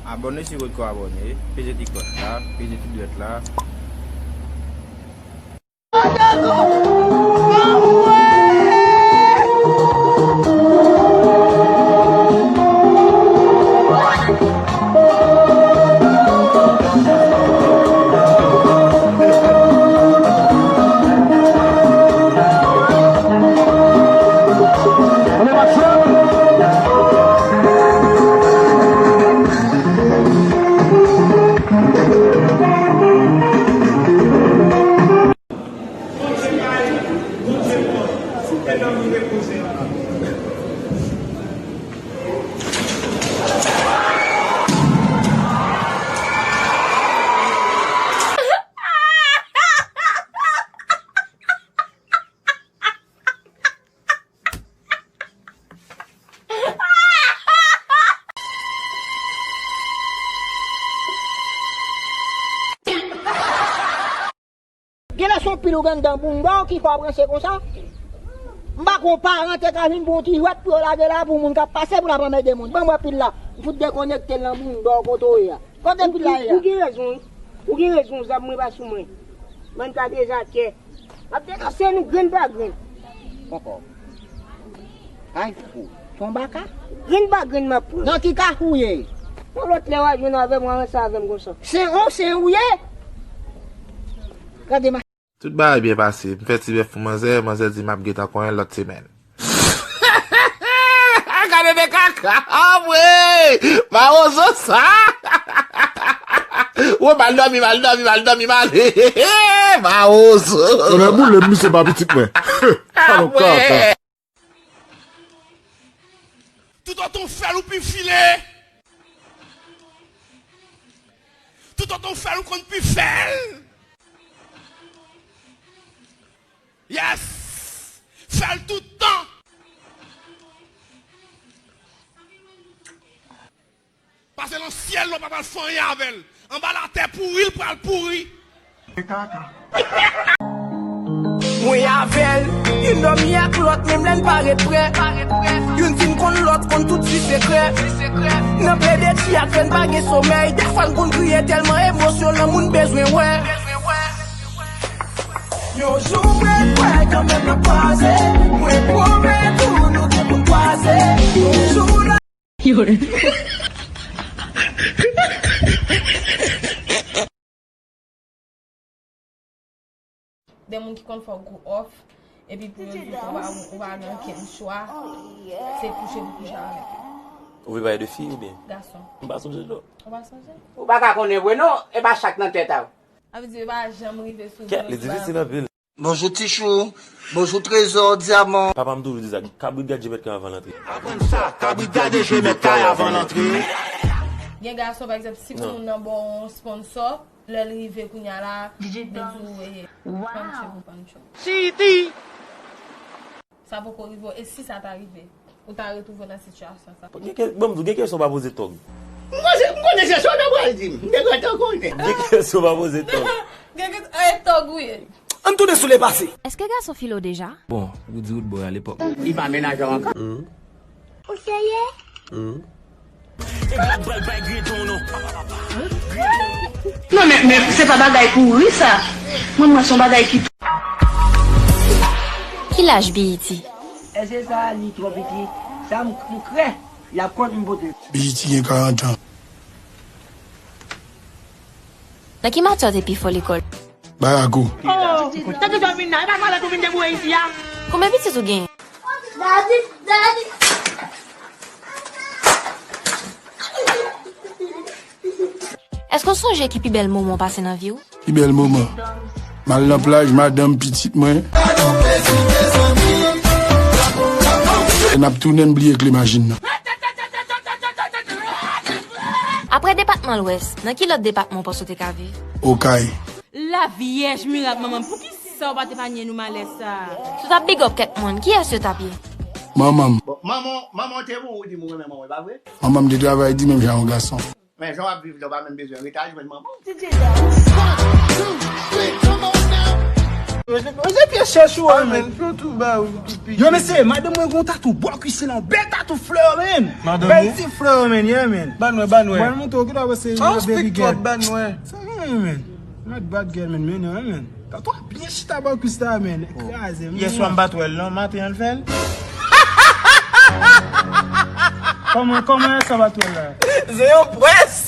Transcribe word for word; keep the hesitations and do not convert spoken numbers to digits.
Abòne si w potko abòne, peze ti klòch la, peze ti dwèt la. Bondye bay, Bondye pran, e nan li repoze l. Genlè se yon pil ou gen anndan bounda w ki fè w ap ranse konsa. M pa kwè yon paran te ka vin pran yon ti jwèt pou yo lage la pou moun k ap pase pou l ap anmède moun. Ban m wè pil la. M fout dekonekte l nan bounda w kote w ye a. Kote pil la ye a? Ou gen rezon wi. Ou gen rezon, zam mwen pa sou mwen. Bann kadejatè. M ap dekanse nou grenn pa grenn. Poko. Kafou. Se yon baka? Grenn pa grenn m ap pran. Nan ki kafou w ye? Yon lòt lè w a jwenn avè m, w a ranse avè m konsa. Se yon, se yon ou ye? Gade ma. Tout bagay byen pase. M fè ti bèf pou manzè, manzè di m ap gentan konyen lòt semèn. Gade de kaka, anmwe! Mawozo sa! Wo, mal dòmi, mal dòmi, mal dòmi, mal. Mawozo! Tonnè boule m, misye pa pitit mwen. Salopri kaka. Toutotan w fè l, ou pi file. Toutotan w fè l, ou konn pi fè l. Yes! Fè l tout tan. Pase nan syèl, nou pa pral fè anyen avè l. Anba latè pouri, l pral pouri. Mwen avè l, youn dòmi ak lòt, menm lè n pa ret prè. Youn fin konn lòt, konn tout ti sekrè. Nan plede di ak fè n pa gen somèy. Dèfwa n konn kriye tèlman emosyon, lanmou n bezwen wè. Yon jou mwen kwè kanmenm n ap kwaze. Mwen pwomèt ou nou gen pou n kwaze. Yon jou la. De moun ki konn fè w gwo òf, epi pou yo di w pa, ou pa gen okenn chwa, se kouche pou kouche avèk yo. Ou vle pale de fi oubyen? Gason. M pa sonje non. Ou pa sonje? Ou pa ka konnen vre non, e pa chak nan tèt a w. Sa vle di yo pa janm rive sou vre. Kèt, li difisil anpil. Bonjou Tichou, bonjou Trezò, Dyaman. Papa m toujou di sa, kabrit gad je mèt kay avan l antre. Aprann sa, kabrit gade je mèt kay avan l antre. Gen gason, pa egzanp, si pou moun nan ba w yon sponsò, lè l rive kounye a la, li di w, "Eye, pancho pou pancho." Siti! Sa poko rive w, e si sa ta rive, ou ta retwouve w nan sitiyasyon sa? Gen ke-, bon, m di w, gen kesyon w pa poze tòg. M konnen, m konnen se sa w ta pral di m. M te gentan konnen. Gen kesyon w pa poze tòg. Gen kesyon, e tòg ou ye. Ann tounen sou lepase. Èske gason file w deja? Bon, ou di woodboy a lepòk. Li pa mennaj ou ankò? Ou serye? Non, men, men, se pa bagay pou ri sa. Mwen, mwen, se yon bagay ki. Ki laj B E T? Èske sa li twò piti? Sa m, m kwè l ap kont m pote. B E T gen karant an. Nan ki matyè w te pi fò lekòl? Barako. Oh, tanki sa w vin la, e pa toilèt ou vin deboure isi a? Konbyen pitit ou genyen? Èske w sonje ki pi bèl moman w pase nan vi w? Pi bèl moman. M al nan plaj, madanm, pitit mwen. E n ap tounen, n bliye kle machin nan. Apre depatman Lwès, nan ki lòt depatman w panse w te ka viv? Okay. La Vyèj mirak, manman m, poukisa w pa t epanye nou malè sa? Si w t ap big up kèk moun, kiyès yo t ap ye? Manman m. Bon, manman, manman w te mouri, w di m ou renmen manman w, e pa vre? Manman m te travay di menm jan yon gason. Men jan w ap viv la, w pa menm bezwen rete al jwenn manman w. One, two, three, come on now. Manje pye chèch ou, Ah, men. Men, pyo tou ba ou, tou pi. Yo, mesye, madanm mwen gon tatou bò kwis li la, bèl tatou flè, men. Madanm Bèl ou? Ti flè, men, yeah, men. Ban nou wè, ban nou wè. Mwen montre w, ki ta pase An baby speak girl. Twòp, ban nou wè. Sa gen, men. Mad bad girl, men, men, non, men. Tatou a byen chita bò kwis la, men. Kraze, men. Yèswa m pa t wè l non, maten an l fè l. Kòman, kòman yèswa pa t wè l la? Se yon pwès.